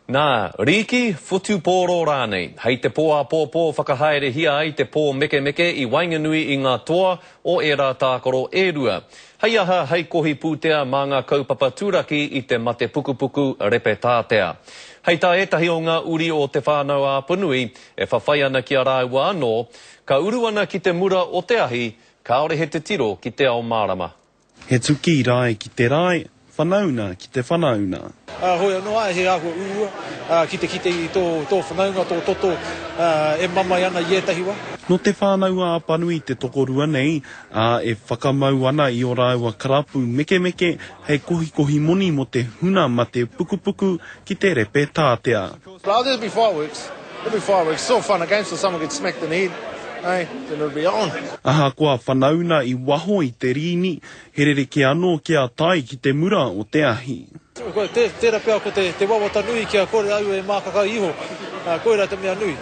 Nā, rīki, whutupōro rānei. Hei te pō āpōpō whakahaerehia ai te pō mekemeke i waenganui i ngā toa o ērā tākaro e rua. Hei aha, hei kohi pūtea mā ngā kaupapa turaki i te mate pukupuku repe tātea. Hei tā ētahi o ngā uri o Te Whānau-a-Apanui e whawhai ana ki a rāua anō, ka uru ana ki te mura o te ahi, kāore he titiro ki te ao mārama. He tuki rae ki te rae, whanauna ki te whanauna. Ā, hoi anō, āe, he āhua uaua, ā, ki te kite i tō, tō whanaunga, tō toto, ā, e mamae ana i ētahi wā. Nō Te Whānau-a-Apanui te tokorua nei, ā, e whakamau ana i ō rāua karapu mekemeke hei kohikohi moni mō te huna mate pukupuku ki te repe tātea. Oh, there'll be fireworks. There'll be fireworks. It's all fun and games till someone gets smacked in the head, eh? Then it'll be on. Ahakoa whanauna i waho i te rīni, he rerekē anō kia tae ki te mura o te ahi. Tērā pea ko te wawata nui kia kore au e mākaka iho, koirā te mea nui.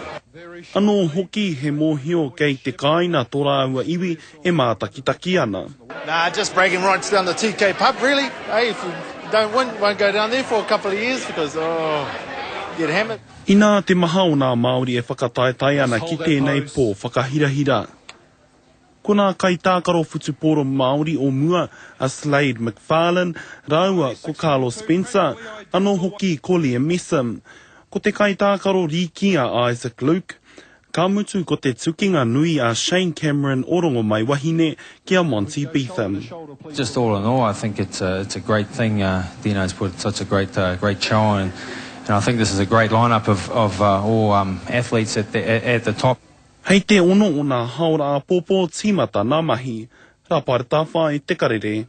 Anō hoki he mōhio kei te kāina tō rāua iwi e mātakitaki ana. Nah, just bragging rights down the TK pub really, eh, if we don't win, won't go down there for a couple of years because, oh, get hammered. Inā te maha o nā Māori e whakataetae ana ki tēnei pō whakahirahira. Ko nā kaitākaro whutupōro Māori o mua a Slade McFarlane rāua ko Carlos Spencer, anō hoki ko Liam Messam. Ko te kaitākaro rīki a Isaac Luke, Ka mutu ko te tukinga nui a Shane Cameron o Rongomaiwahine ki a Monty Beetham. Just all in all I think it's a, it's a great thing uh, Dino's put such a great, uh, great show on and, and I think this is a great lineup of, of uh, all um, athletes at the, at, at the top. Hei te ono o nā haora āpōpō tīmata nā mahi. Rāpaera Tāwhai, Te Karere.